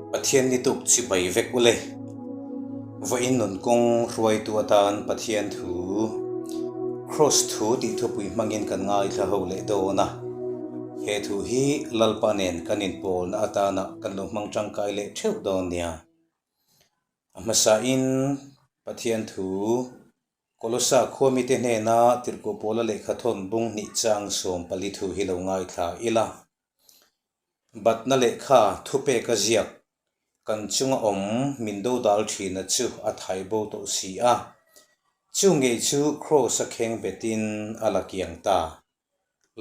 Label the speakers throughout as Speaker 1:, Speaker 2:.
Speaker 1: Pathian ni tuk chibai vek ule. Vawiin nun kawng hruaitu atan Pathian thu, Kraws thu tih thupui hmangin kan ngaithla ho leh dawn a. He thu hi Lalpa nen kan inpawlna atana kan lo hmang tangkai leh theuh dawn nia. A hmasain Pathian thu Kolosa khua mite hnena tirhkoh pawla lehkha thawn bung hnih chang 14 thu hi lo ngaithla ila. Batna lehkha thupek a ziak kan chunga awm min dodal thina chu a thai bo tawh si a, chu ngei chu Kraws a kheng betin a la kiang ta.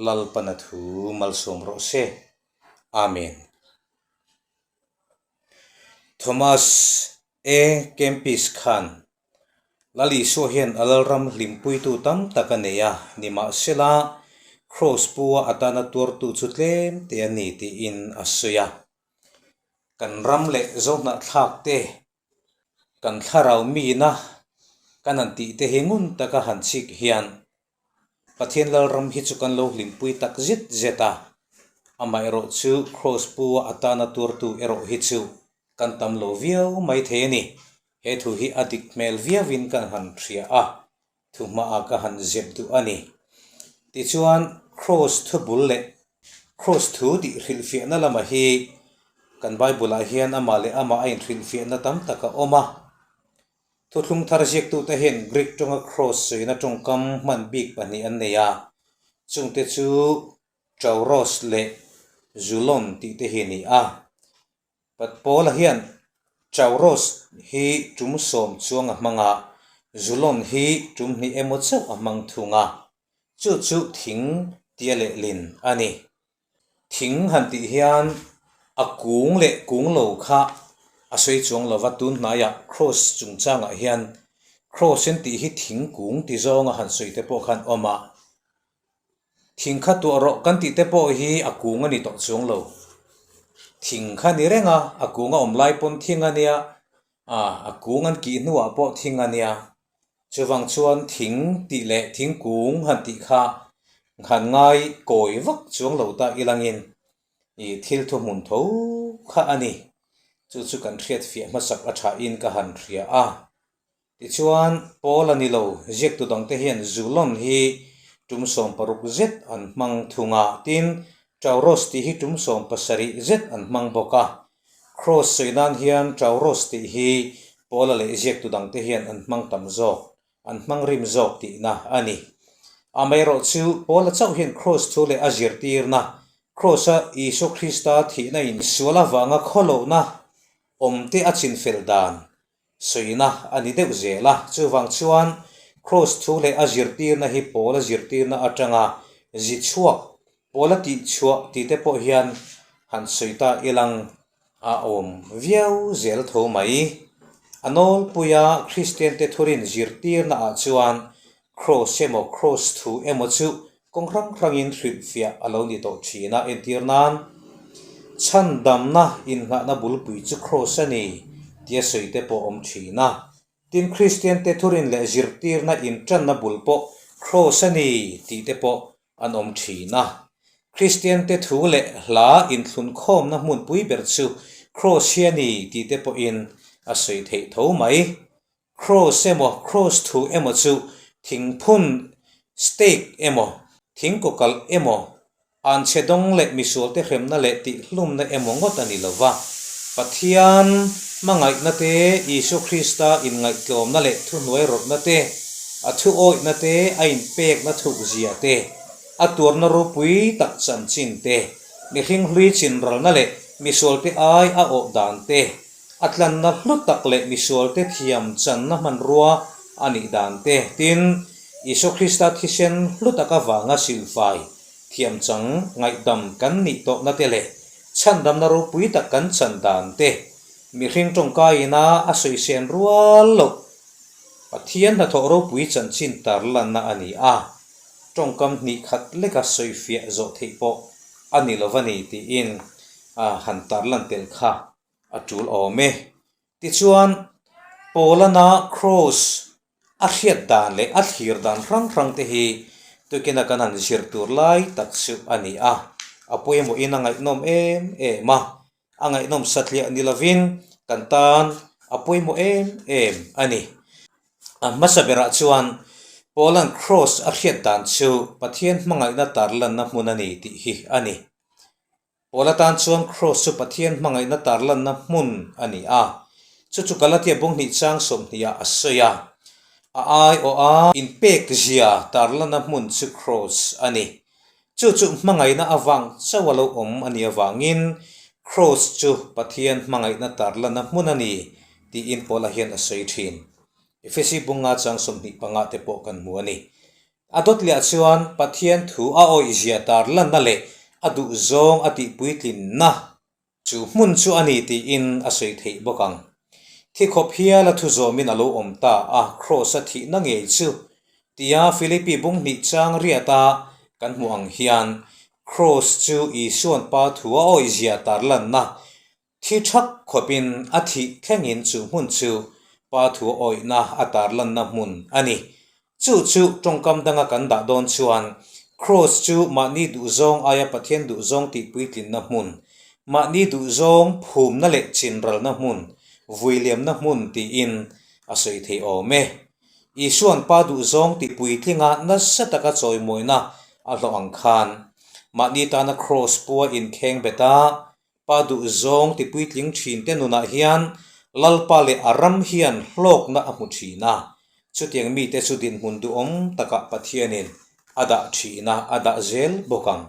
Speaker 1: Lalpana thu malsawm rawh se. Amen. Thomas A. Kempis khan Lal Isua hian a Lalram hlimpuitu tam tak a nei a, nimahsela Kraws pua atana tuartu chu tlem te a ni tiin a sawi a. Kan ram leh zohnahthlak te, kan thlarau mina kan han tih te hi ngun taka han chik hian Pathian Lalram hi chu kan lo hlimpui tak zet zet a, amaherawh chu Kraws pua atana tuartu erawh hi chu kan tam lo viau mai thei a ni. He thu hi a dik hmel viauin kan han hria a, thu hmaah ka han zep duh a ni. Tichuan, Kraws thu bul leh Kraws thu tih hrilhfiahna lamah hi kan Bible-ah hian amah leh amah a inhrilhfiahna tam tak a awm a. Thuthlung thar ziaktute hian Greek tawnga kraws sawina tawngkam hman bik pahnih an nei a, chungte chu Tauros leh Xulon tih te hi a ni a. Paula hian Tauros hi tum sawm chuang a hmang a, Xulon hi tum hnih emaw chauh a hmang thung a, chu chu thing tia lehlin a ni. Thing han tih hian a kung leh kung lo kha a sawi chuang lo va, tun hnaiah Kraws chungchangah hian Kraws in tih hi thing kung ti zawnga han sawi te pawh khan awm a, thing kha tuah rawh kan tih te pawh hi a kung a ni tawh chuang lo. Thing kha ni reng a, a kung a awm lai pawn thing a nia, a kung an kih hnuah pawh thing a nia. Chuvang chuan thing tih leh thingkung han tih kha han ngai kawi vak chuang lo ta ilangin i thil thuhmun tho kha a ni. Chu chu kan hriat fiah hmasak a thain ka han hria a. Tichuan, Paul a ni lo, ziaktu dangte hian Zulon hi tum 60 zet an hmang thung a, tin, Tauros tih hi tum 70 zet an hmang bawk a. Kraws sawi nan hian Tauros tih hi Paula leh ziaktu dangte hian an hmang tam zawk, an hmang rim zawk tihna a ni. Amaherawh chu Paula chauh hian Kraws thu leh a zirtirna, Kraws-a Isua Krista thihna in sual avanga khawlohna awmte a chinfel dan sawina a ni deuh zel a. Chuvang chuan Kraws thu leh a zirtirna hi Paula zirtirna atanga zi chhuak Paula tih chhuah tih te pawh hian han sawi ta ilang a awm viau zel tho mai. A nawlpuia Kristiante thurin zirtirna ah chuan Kraws emaw Kraws thu emaw chu kawng hrang hrangin hrilhfiah a lo ni tawh thin a, entir nan chhandamna inngahna bulpui chu Kraws a ni tia sawi te pawh a awm thin a. Tin, Kristiante thurin leh zirtirna intanna bul pawh Kraws a ni tih te pawh an awm thin a. Kristiante thu leh hla inthlunkhawmna hmunpui ber chu Kraws hi a ni tih te pawhin a sawi theih tho mai. Kraws emaw Kraws thu emaw chu thingphun, stake, emaw, thingkawkalh emaw, anchhe dawng leh misualte hremna leh tihhlumna emaw ngawt a ni lo va. Pathian hmangaihna te, Isua Krista inngaihtlawmna leh thuhnuai rawtna te, a thu awihna te, a inpekna thukzia te, a tuarna ropui tak chanchin te, mihring hlui chinralna leh misualte ai a awh dan te, a tlanna hlu tak leh misualte thiam channa hmanrua a nih dan te, tin, Isua Krista thisen hlu tak avanga silfai thiam chang ngaihdam kan nih tawhna te leh chhandamna ropui tak kan chan dan te, mihring tawngkaina a sawisên rual loh Pathian hnathawh ropui chanchin tarlanna a ni a, tawngkam hnih khat leka sawifiah zawh theih pawh a ni lo va ni tiin a han tarlan tel kha a tul awm e. Tichuan, Paulana Kraws a hriat dan leh a thlir dan hrang hrang te hi tukina kan han zir tur lai tak chu a ni a, a pawimawhin a ngaihnawm em em a. A ngaihnawm satliah ni lovin kan tan a pawimawh em em a ni. A hmasa berah chuan Paula'n Kraws a hriat dan chu Pathian hmangaihna tarlanna hmun a ni tih hi a ni. Paula tan chuan Kraws chu Pathian hmangaihna tarlanna hmun a ni a, chu chu Galatia bunghnih chang sawmhnihah a sawi a. A aiawha inpek zia tarlanna hmun chu Kraws a ni. Chu chu hmangaihna avang chauh a lo awm a nih avangin Kraws chu Pathian hmangaihna tarlanna hmun a ni tiin Paula hian a sawi thin. Efesi bunga chang 25 te pawh kan hmu a ni. A dawtliah chuan Pathian thu a awihzia tarlanna leh a duhzawng a tihpuitlinna Chu hmun chu a ni tiin a sawi theih bawk ang. Thi khawp hial a thu zawmin a lo awm ta a, Kraws a thihna ngei chu tia Philippi bung hnih chang riata kan hmuh ang hian Kraws chu Isuan Pa thu a awihzia tarlanna thi thak khawpin a thih thlengin chu hmun chu Pa thu a awihna a tarlanna hmun a ni. Chu chu tawngkam danga kan dah dawn chuan Kraws chu mahni duhzawng aia Pathian duhzawng tihpuitlinna hmun, mahni duhzawng phumna leh chinralna hmun, vuiliamna hmun tiin a sawi thei awm e. Isuan Pa duhzawng tihpuitlinga nasa taka chawimawina a hlawh ang khan mahni tana Kraws pua inkheng bet a, Pa duhzawng tipuitling thinte nunah hian Lalpa leh a ram hian hlawkna a hmu thin a, chutiang mite chu dinhmun duhawm takah Pathianin a dah thin a, a dah zel bawk ang.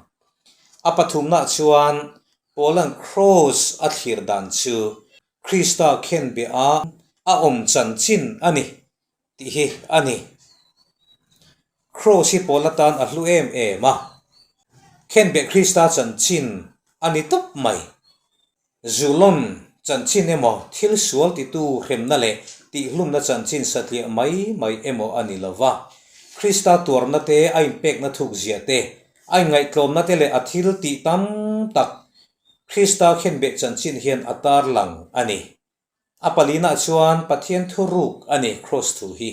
Speaker 1: A pathumnah chuan Paula'n Kraws a thlir dan chu Krista khenbeh a a awm chanchin a ni tih hi a ni. Kraws hi pawl atan a hlu em em a, khenbeh Krista chanchin a ni tawp mai. Zulon chanchin emaw, thil sual titu hremna leh tihhlumna chanchin satliah mai mai emaw a ni lo va. Krista tuarna te, a inpekna thukzia te, a inngaihtlawmna te leh a thil tih tam tak Krista khenbeh chanchin hian a tarlang a ni. A palinah chuan Pathian thuruk a ni Kraws thu hi.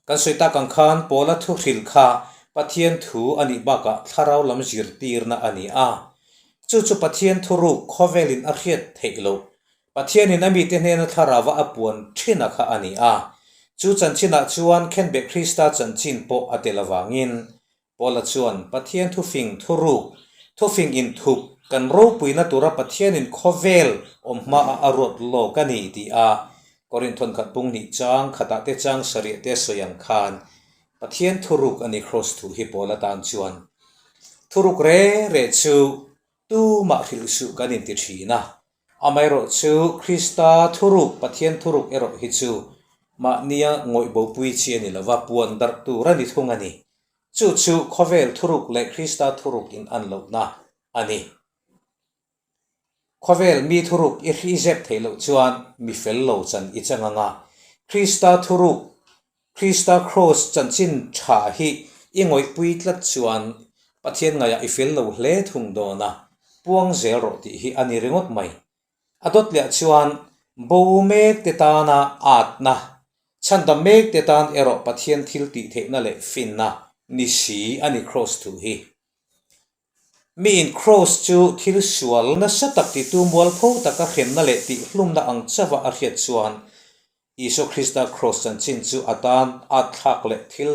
Speaker 1: Kan sawi tak ang khan Paula thu hrilh kha Pathian thu a nih bakah thlarau lam zirtirna a ni a. Chu chu Pathian thuruk khawvelin a hriat theih loh, Pathianin a mite hnena thlarauva a puan thina kha a ni a. Chu chanchinah chuan Khenbeh Krista chanchin pawh a tel avangin Paula chuan, Pathian thufing thuruk, thufing inthup, kan ropuina tura Pathianin khawvel awm hmaah a ruat lawk a ni, ti a Korinth thawnkhat pung hnih chang khatah te chang sarih te sawi ang khan Pathian thuruk a ni Kraws thu hi Paula tan chuan thuruk re re chu tumah hrilh suh kan inti thin a. Amaherawh chu Krista thuruk, Pathian thuruk erawh hi chu mahnia ngawih bopui chi a ni lo va, puan darh tur a ni thung a ni. Chu chu khawvel thuruk leh Krista thuruk in an lohna a ni. Khawvel mi thuruk i hri zep theih loh chuan mi fel lo chan i chang ang a, Krista thuruk Krista Kraws chanchin tha hi i ngawihpui tlat chuan Pathian ngaihah i fel lo hle thung dawn a, puang zel rawh tih hi a ni ringawt mai. A dawtliah chuan bo mek te tana atna, chhandam mek te tan erawh Pathian thil tih theihna leh finna ni si a ni Kraws thu hi. Miin Kraws chu thil sual nasa tak titu mualpho taka hremna leh tihhlumna ang chauha a hriat chuan Isua Krista Kraws chanchin chu a tan at thlak leh thil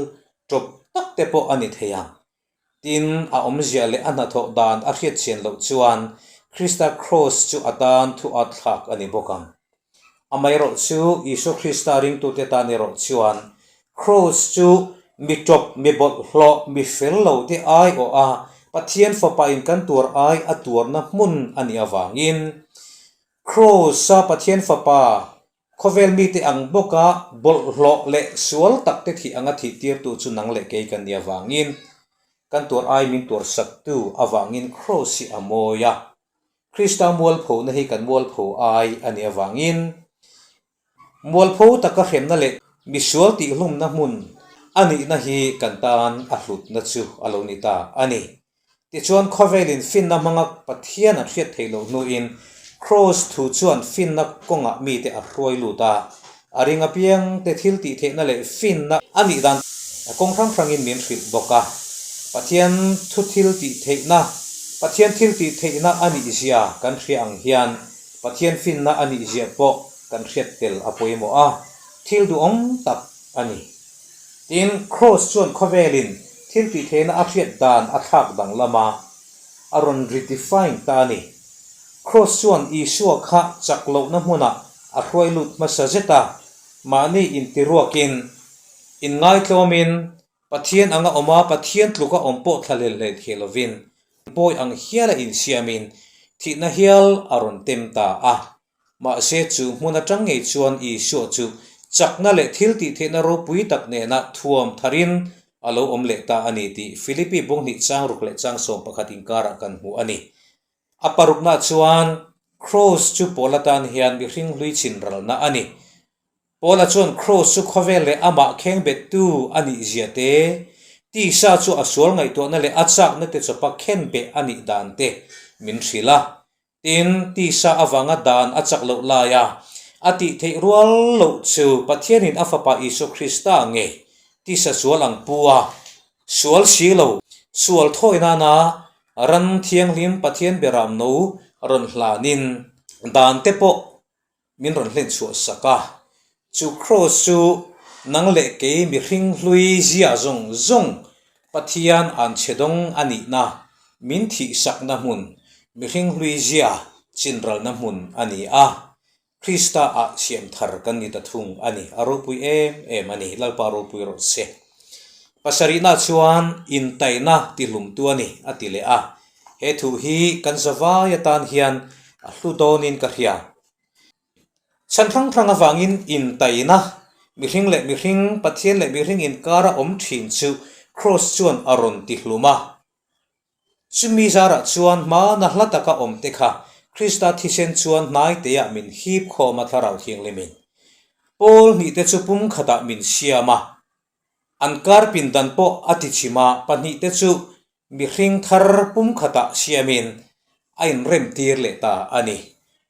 Speaker 1: tawp tak te pawh a ni thei ang. Tin, a awmzia leh a hnathawh dan a hriat chian loh chuan Krista Kraws chu a tan thu at thlak a ni bawk ang. Amaherawh chu Isua Krista ringtute tan erawh chuan Kraws chu mi tawp, mi bawlhhlawh, mi fel lo te aiawh a Pathian Fapa in kan tuar ai a tuarna hmun a nih avangin Kraws-a Pathian Fapa, khawvel mite ang bawka bawlhhlawh leh sual takte thih anga thih tirtu chu nang leh kei kan nih avangin, kan tuar ai min tuarsaktu avangin Kraws hi a mawi a. Krista mualphona hi kan mualpho ai a nih avangin, Mualpho taka hremna leh misual tihhlumna hmun a nihna hi kan tan a hlutna chu a lo ni ta a ni. Tichuan khawvelin finna hmanga Pathian an hriat theih loh hnuin Kraws thu chuan finna kawngah mite a hruai lut a, a ring apiang te thil tih theihna leh finna a nih dan kawng hrang hrangin min hrilh bawk a. Pathian thu thil tih theihna. Pathian thiltih theihna a nih zia kan hria ang hian Pathian finna a nih zia pawh kan hriat tel a pawimawh a, thil duhawm tak a ni. Tin, Kraws chuan khawvelin thiltih theihna a hriat dan a thlak danglam a, a rawn redefine ta a ni. Kraws chuan Isua kha chak lohna hmunah a hruai lut hmasa zet a, mahni intiruakin, inngaitlawmin, Pathian anga awm a, Pathian tluka awm pawh thla hlel hlei thei lovin, pawi ang hiala insiamin thihna hial a rawn tem ta a. Mahse, chu hmun atang ngei chuan Isua chu chakna leh thil tihtheihna ropui tak nena thuam tharin a lo awm leh ta a ni tih Philippi bunghnih chang ruk leh chang 11 inkarah kan hmu a ni. A parukna chuan Kraws chu pawl atan hian mihring hlui chin ralna a ni. Paula chuan Kraws chu khawvel leh amah khengbettu a nih zia te, tisa chu a sual ngaihtuahna leh a chakna te chawpa khenbeh a nih dan te min hrilh a. Tin, tisa avanga dan a chak loh laia a tih theih rual loh chu Pathianin a Fapa Isua Krista ngei tisa sual ang pu a, sual si lo, sual thawi nana ran thianghlim Pathian beram no rawn hlanin dan te pawh min rawn hlen chhuah sak a, chu kraws chu nang leh kei mihring hlui zia zawng zawng Pathian an chhe dawng a nihna min thih sakna hmun, mihring hlui zia chinralna hmun a ni a, Krista ah siam thar kan ni ta thung a ni, a ropui em em a ni, Lalpa ropui rawh se. Pasarihna chuan intaina tihlumtu a ni a ti leh a, he thu hi kan zavai atan hian a hlu dawnin ka hria. Chhan hrang hrang avangin intaina, mihring leh mihring, Pathian leh mihring inkara awm thin chu Kraws chuan a rawn ti hlum a. Chumi zarah chuan hmana hla taka awm te kha Krista thisen chuan hnai teiah min hip khawm a Thlarau Thianghlimin Pawl hnih te chu pumkhatah min siam a, an kar pindan pawh a ti chim a, pahnihte chu Mihring thar pumkhatah siamin a inremtir leh ta a ni.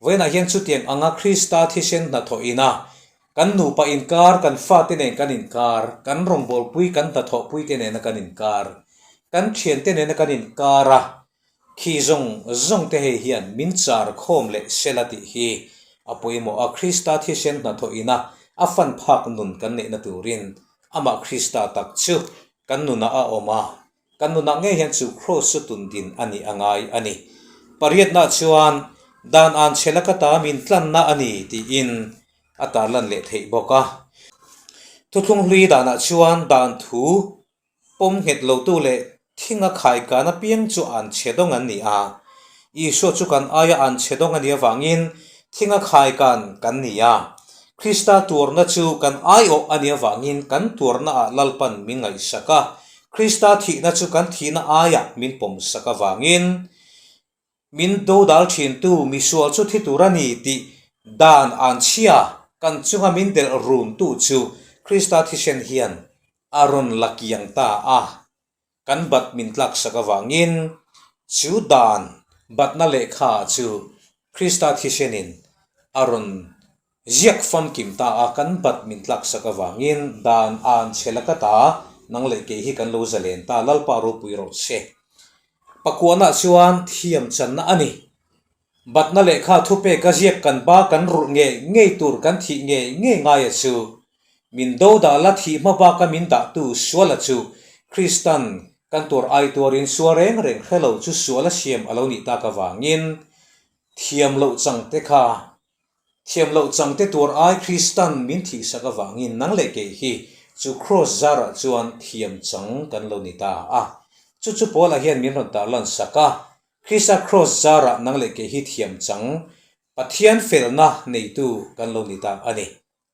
Speaker 1: Vawiinah hian chutiang anga Krista thisen hnathawh ina kan nupa inkar, kan fate nen kan inkar, kan rawngbawlpui kan hnathawhpuite nena kan inkar, kan thiante nena kan inkar a, khi zawng zawng te hei hian min char khawm leh sela tih hi a pawimawh a. Krista thisen hnathawh ina a fan phak nun kan neihna turin amah Krista tak chu kan nunah a awm a. Kan nunah ngei hian chu kraws chu tun din a nih a ngai a ni. Pariatna chuan dan an chhe laka ta min tlanna a ni tiin a tarlan leh theih bawk a. Thuthlung hlui danah chuan dan thu pawm nghet lotu leh thinga khaikan apiang chu an chhe dawng an ni a. Isua chu kan aia an chhe dawng a nih avangin thinga khaikan kan ni a. Krista tuarna chu kan aiawh a nih avangin kan tuarnaah Lalpan min ngaihsak a. Krista thihna chu kan thihna aiah min pawmsak avangin min dodal thintu misual chu thi tur a ni tih dan an chhia kan chunga min delh runtu chu Krista thisen hian a rawn la kiang ta a. Kan bat min tlaksak avangin chu dan batna lehkha chu Krista thisenin a rawn ziak famkim ta a, kan bat min tlaksak avangin dan an chhe laka ta nang leh kei hi kan lo zalen ta, Lalpa ropui rawh se. Pakuanah chuan thiam channa a ni. Batna lehkha thupek a ziak kan ba kan rulh ngei ngei tur kan thih ngei ngei ngaia chu min do dah la thih hma baka min dahtu suala chu Kristan kan tuar ai tuarin sual reng reng hre lo chu sual a siam a lo nih tak avangin thiam loh chang te kha Thiam loh chang te tuar ai Kristan min thihsak avangin nang leh kei hi chu kraws zarah chuan thiam chang kan lo ni ta a. Chu chu Paula hian min rawn tarlan sak a, Krista kraws zarah nang leh kei hi thiam chang Pathian felna neitu kan lo ni ta a ni.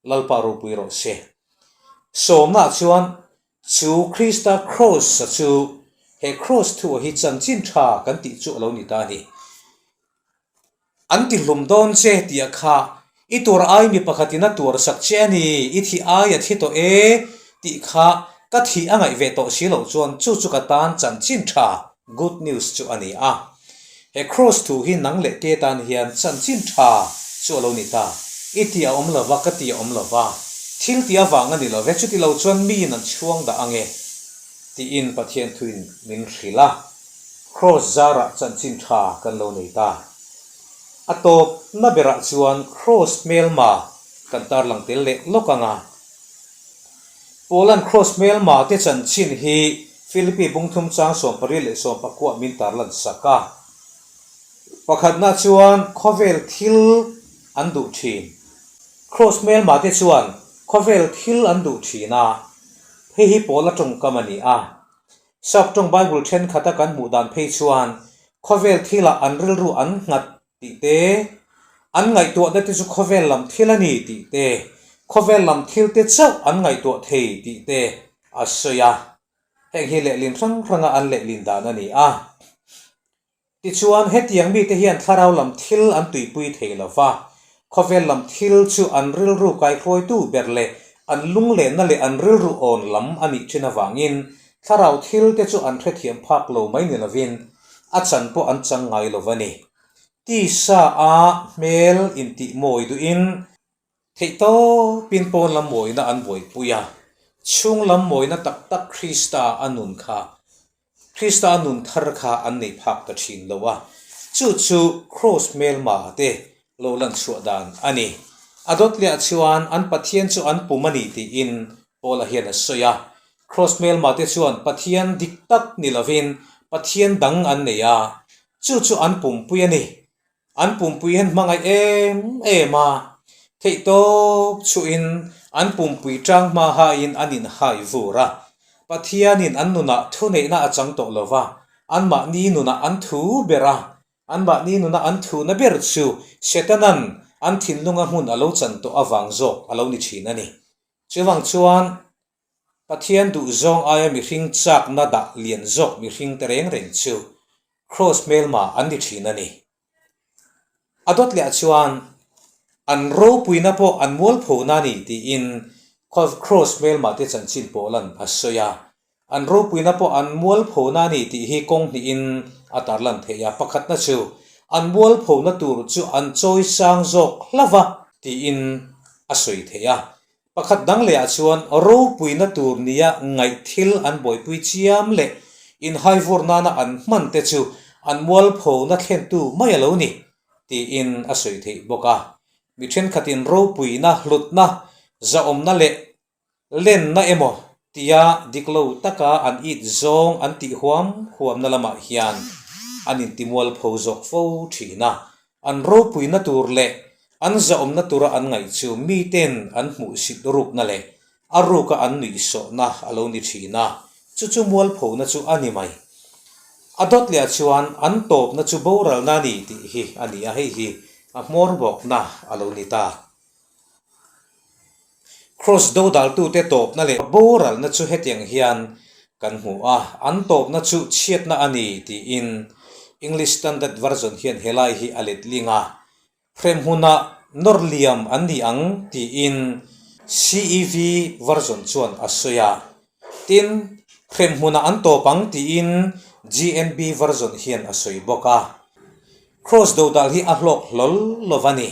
Speaker 1: Lalpa ropui rawh se. Sawmnaah chuan chu Krista kraws-a chu he kraws thuah hi chanchin tha kan tih chu a lo ni ta a ni. An ti hlum dawn che tih a kha, i tuar ai mi pakhatin a tuar sak che a ni, i thih ai a thi tawh e tih kha ka thih a ngaih ve tawh si loh chuan chu chu ka tan chanchin tha, good news, chu a ni a. He kraws thu hi nang leh ke tan hian chanchin tha chu a lo ni ta. I ti a awm lova, ka ti a awm lova, thil ti avang a ni lo ve, chuti lo chuan miin an chhuang dah ange tiin Pathian thuin min hrilh a. Kraws zarah chanchin tha kan lo nei ta. A tawpna berah chuan Kraws hmelma kan tarlang tel leh lawk ang a. Paula'n Kraws hmelma te chanchin hi Philippi bungthum chang 18 leh 19 min tarlan sak a. Pakhatna chuan khawvel thil an duh thin. Kraws hmelma te chuan khawvel thil an duh thin a, hei hi Paula tawngkam a ni a. Saptawng Bible thenkhat a kan hmuh dan phei chuan khawvel thilah an rilru an nghat tih te, an ngaihtuahna te chu khawvel lam thil a ni tih te, khawvel lam thil te chauh an ngaihtuah thei tih te a sawi a. Heng hi lehlin hrang hranga an lehlin dan a ni a. Tichuan, hetiang mite hian thlarau lam thil an tuipui thei lo va, khawvel lam thil chu an rilru kaihruaitu ber leh an lunglenna leh an rilru awn lam a nih thin avangin thlarau thil te chu an hrethiam phak lo mai ni lovin a chan pawh an chang ngai lo va ni. Tisa a hmel intih mawi duhin Theihtawpin pawn lam mawina an buaipui a, chhung lam mawina tak tak Krista a nun kha, Krista a nun thar kha an nei phak ta thin lo a, chu chu Kraws hmelma te lo lan chhuah dan a ni. A dawt leh ah chuan an Pathian chu an pum a ni tiin Paula hian a sawi a, Kraws hmelma te chuan Pathian dik tak ni lovin Pathian dang an nei a, chu chu an pumpui a ni. An pumpui hian hmangaih em em a, theihtawp chuhin an pumpui tang hma hain an inhai vur a. Pathianin an nunah thuneihna a chang tawh lo va, anmahni nunah an thu ber a, anmahni nuna an thuna ber chu Setanan an thinlunga hmun a lo chan tawh avang zawk a lo ni thin a ni. Chuvang chuan Pathian duhzawng aia mihring chakna dah lian zawk mihring te reng reng chu Kraws hmelma an ni thin a ni. A dawt leh ah chuan an ropuina pawh an mualphona a ni tiin Kraws hmelma te chanchin pawh lan a sawi a. An ropuina pawh an mualphona a ni tih hi kawng hnihin a tarlan theih a. Pakhatna chu an mualphona tur chu an chawi sang zawk hlauh a tiin a sawi theih a. Pakhat dang lehah chuan ropuina tur nia ngaih thil an buaipui chiam leh inhaivur nana an hman te chu an mualphona thlentu mai a lo ni, tiin a sawi theih bawk a. Mi thenkhatin ropuina, hlutna, zahawmna leh lenna emaw tia dik lo taka an it zawng an tih huam huamna lamah hian an intimualpho zawk fo thin a. An ropuina tur leh an zahawmna tura an ngaih chu miten an hmuhsit rukna leh a ruka an nuihsawhna a lo ni thin a, chu chu mualphona chu a ni mai. A dawt leh ah chuan an tawpna chu boralna a ni tih hi a ni a, hei hi a hmawr bawkna a lo ni ta. Kraws dodaltute tawpna leh boralna chu hetiang hian kan hmu a, an tawpna chu chhiatna a ni tiin English Standard Version hian helai hi a letling a, hremhmunah nawr liam an ni ang tiin CEV Version chuan a sawi a, tin, hremhmunah an tawp ang tiin GNB Version hian a sawi bawk a. Kraws dodal hi a hlawk hlawl lo va ni.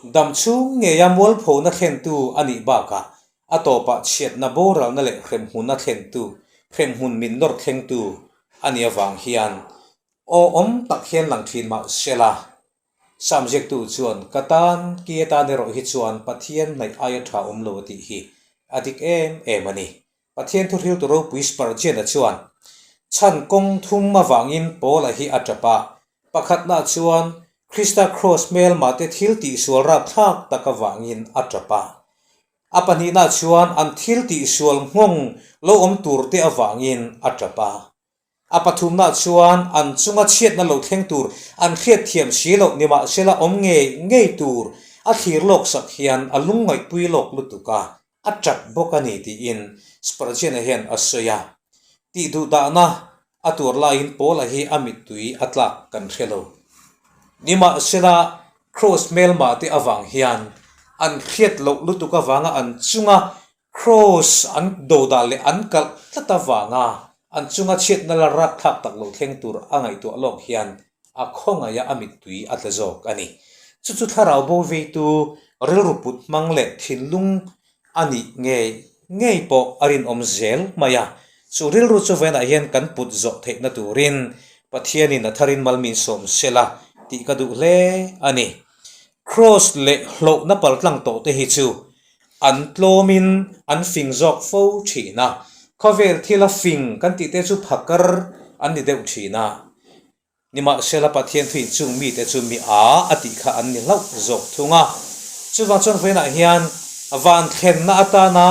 Speaker 1: Dam chhung ngeia mualphona thlentu a nih bakah a tawpah chhiatna boralna leh hremhmuna thlentu, hremhmun min nawr thlengtu a nih avang hian aw awm tak hian lang thin mah sela. Sam ziaktu chuan ka tan ki atan erawh hi chuan Pathian hnaih aia tha awm lo a tih hi a dik em em a ni. Pathian thuhriltu ropui Spurgeon-a chuan, Chhan kawng thum avangin Paula hi a tap a. Pakhatna chuan Krista kraws hmelmate thil tihsual rapthlak tak avangin a tap a. A pahnihna chuan an thil tihsual nghawng lo awm turte avangin a tap a. A pathumna chuan an chunga chhiatna lo thleng tur an hriatthiam si loh nimahsela awm ngei ngei tur a thlir lawk sak hian a lungngaihpui lawk lutuk a, a tap bawk a ni tiin Spurgeon-a hian a sawi a. Tih duh dahna a tur laiin Paula hi a mittui a tlak kan hre lo. Nimahsela Kraws hmelma te avang hian an hriat loh lutuk avanga an chunga Kraws an dodah leh an kalh tlat avanga an chunga chhiatna la rakthlak tak lo thleng tur a ngaihtuah lawk hian a khawngaih a a mittui a tla zawk a ni. Chu chu thlarau bo veitu rilru put hmang leh thinlung a nih ngei ngei pawh a rinawm zel mai a. Chu rilru chu venah hian kan put zawh theihna turin Pathianin a tharin mal min sawm sela tih ka duh hle a ni. Kraws leh hlauhna paltlang tawh te hi chu an tlawmin an fing zawk fo thin a, khawvel thila fing kan tih te chu phakar an ni deuh thin a. Nimahsela Pathian thuin chung mite chu mi a a tih kha an ni hlauh zawk thung a. Chuvang chuan vawiinah hian van thlenna atana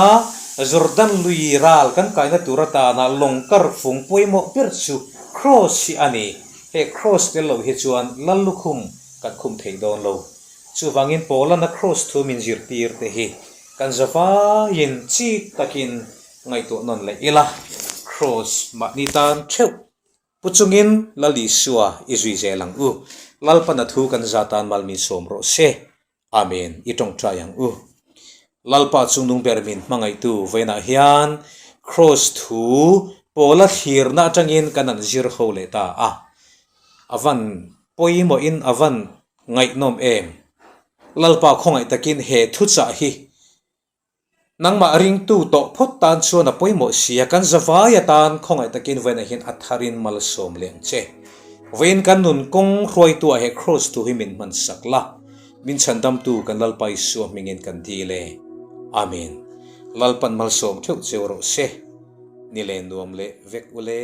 Speaker 1: Jordan lui ral kan kaina tur atana lawng kar fung pawimawh ber chu Kraws hi a ni. He Kraws tel lo hi chuan Lal lukhum kan khum thei dawn lo. Chuvangin Paulana Kraws thu min zirtir te hi kan zavaiin chik takin ngaihtuah nawn leh ila. Kraws mahni tan theuh Pu chungin Lal Isua i zui zel ang u. Lalpan a thu kan za tan mal min sawm rawh se. Amen. I tawngtai ang u. Lalpa chungnung ber min hmangaihtu vawiinah hian Kraws thu Paula thlirna atangin kan an zir ho leh ta a. A van pawimawhin a van ngaihnawm em. Lalpa khawngaih takin he thuchah hi Nangmah ringtu tawh phawt tan chuan a pawimawh si a, kan zavai atan khawngaih takin vawiinah hian a tharin malsawm leh ang che. Vawiin kan nun kawng hruaituah he Kraws thu hi min hmansak la, min chhandamtu kan Lalpa Isua hmingin kan dil e. Amen. Lalpan malsawm theuh cheu rawh se. Ni leh nuam leh vek ule.